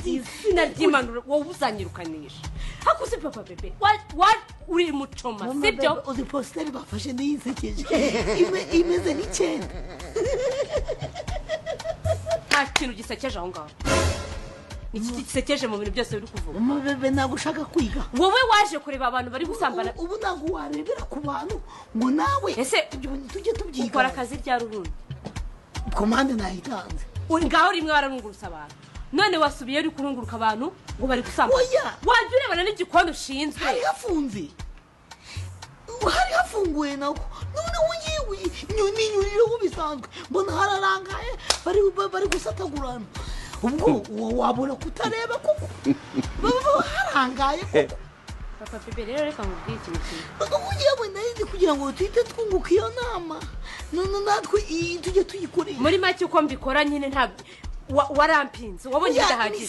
Izina ry'Imana, wowe uzanyirukanisha hakuze. Papa Bebe, uri mucoma, Mama sibyo? Bebe, uzi positeri bafashe niyisekeje, imeze nk'icyenda. Nta kintu gisekeje aho ngaho. Ni iki gisekeje mu bintu byose biri kuvuga? Mama Bebe, ntabwo ushaka kwiga. Wowe waje kureba abantu bari gusambana. Ubu ntabwo warebera ku bantu ngo nawe Ese ibyo bintu tujye tubyiga. Ukora akazi ryari ubundi? Komande nayitanze. Uri ngaho rimwe wararungurutse abantu, none wasubiye uri kurunguruka abantu ngo bari gusambana. Oya. Wajya urebana n'igikoni ushinzwe. Hari hafunze, hari hafunguye nako. Noneho ngiwe ninyuriraho bisanzwe, mbona hararangaye, bari gusatagurana. Ubwo uwo wabona kutareba koko baba harangaye koko. Papa Bebe, rero reka nkubwire ikintu kimwe. Ubu ngewe nari kugira ngo tuhite twunguka iyo nama, none natwe iyi tujye tuyikoresha. Muri make, uko mbikora nyine, ntabwo warampinze, wabonye Oya, bidahagije.